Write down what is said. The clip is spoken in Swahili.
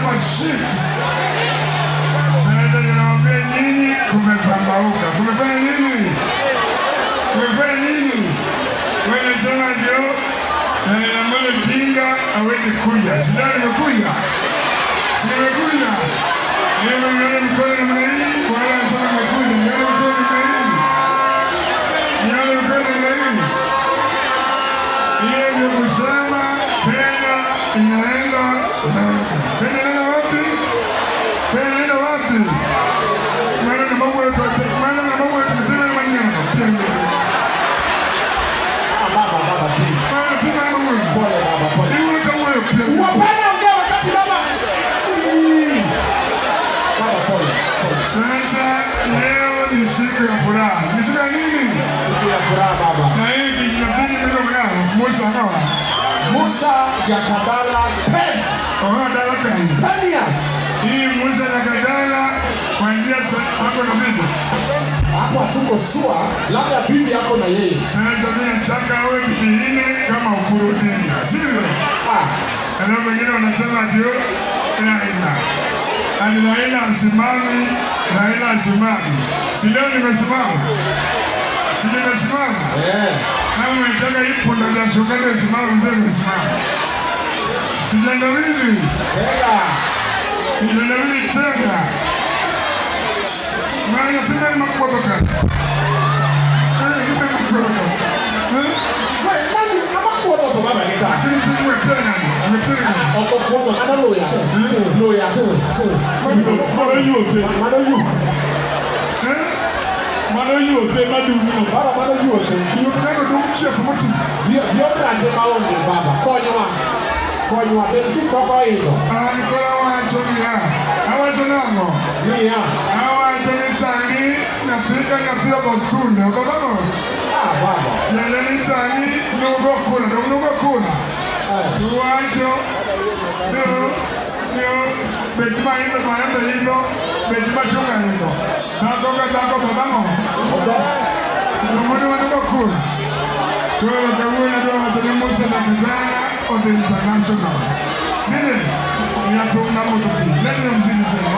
Sema shift. Sasa ninawaambia nyinyi, kumepambauka. Kumefanya nini? Kumefanya nini? Wewe nasema ndio Raila Amolo Odinga hawezi kuja. Si ndio nimekuja? Si nimekuja? Hebu nione mkono namna hii, kwa wale wanasema nimekuja. Nione mkono namna hii. Nione mkono namna hii. Hiyo ndio kusema Kenya inaenda mbele. Kenya inaenda wapi? Kenya inaenda wapi? Maana na mambo yetu, maana na mambo yetu tena maneno. Ah, baba, baba, please. Maana tena mambo yetu. Pole baba, pole. Iwe kama wewe pia. Wapana ongea wakati baba. Ii. Baba, pole, pole. Sasa leo ni siku ya furaha. Ni siku ya nini? Siku ya furaha, baba. Na hii kijana ndio mnao Musa akawa. Musa Jakadala 10. Kwa dala kani. 10 years. Hii Musa Jakadala kuanzia hapo na bibi. Hapo hatuko sure, labda bibi yako na yeye. Sasa mimi nataka awe bibi nne kama Oburu Odinga, sivyo? Ah, Na wengine wanasema ndio Raila. Ani Raila asimami, Raila asimami. Si leo nimesimama? Si nimesimama? Eh. Kama unataka hii punda za sukari isimame, mzee nimesimama. Kitendawili, Tega. Kitendawili tega. Maana tena ni makubwa baka. Eh, kipe makubwa baka. Eh? We, nani kama kuodho to baba ni ka. Lakini mzee umependa nani? Umependa nani? Oko kuodho mano luya. Luya. Mano yuote. Mano yu. Eh? Mano yuote madung'no. Baba, mano yuote. Yuote dumchie kumuti. Bio rande maonge, baba. Konywa. Konywa. Bed gik moko oidho. An koro awacho niya, awacho nang'o? Niya. Awacho ni sani nyathi ka nyathi ogo thunde, ogo bang'o? Ah, baba. Tiende ni sani nugo kura, to nugo kura. Eh. Tuwacho ni bech maembe maembe idho, bech machunga idho. Dhako ka dhako to bang'o? Ogo. Nomoni wanugo kura. Koro kawuono adwa wacho ni Musa Jakadala odhi international. Nini? Ninathum na moto pi. Lete mziki tena.